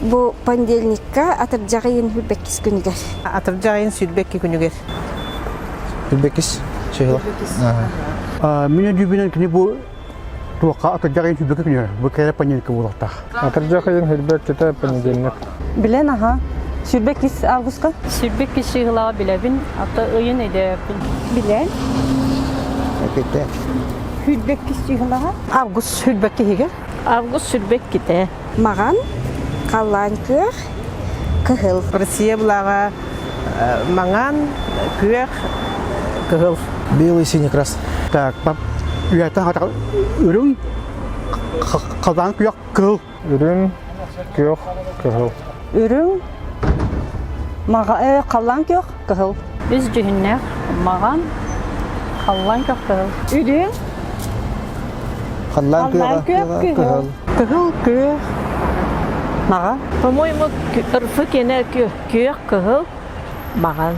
Бу понедельникка атырдьах ыйын сүүрбэккис күнүгэр. Атырдьах ыйын сүүрбэкки күнүгэр. Сүүрбэккис чыһыла. Мин өйдүүбүнэн кини бу туохха атырдьах ыйын сүүрбэкки күнүгэр бу кэрэ понедельникка буолуохтаах. Атырдьах ыйын сүүрбэккитэ понедельник. Билэн аха. Сүүрбэккис августка. Сүүрбэккис чыһылаҕа билэбин, ата ыйын өйдөөбүн. Билэн. Эппиттэ. Сүүрбэккис чыһылаҕа. Август сүүрбэккиһигэр. Август сүүрбэккитэ. Маҕан, халлаан күөх, кыһыл. Россия былааҕа маҥан, күөх, кыһыл. Белый, синий, красный. Так, үйэтэн хатаҕа үрүҥ, халлаан күөх, кыһыл. Үрүҥ, күөх, кыһыл. Үрүҥ, халлаан күөх, кыһыл. Үс дьүһүннээх маҕан, халлаан күөх, кыһыл. Үрүҥ, Халлаан күөҕэ, кыһыл. Кыһыл, күөх, маҕан. По-моему, ырфы кенә күөх, кыһыл, маҕан.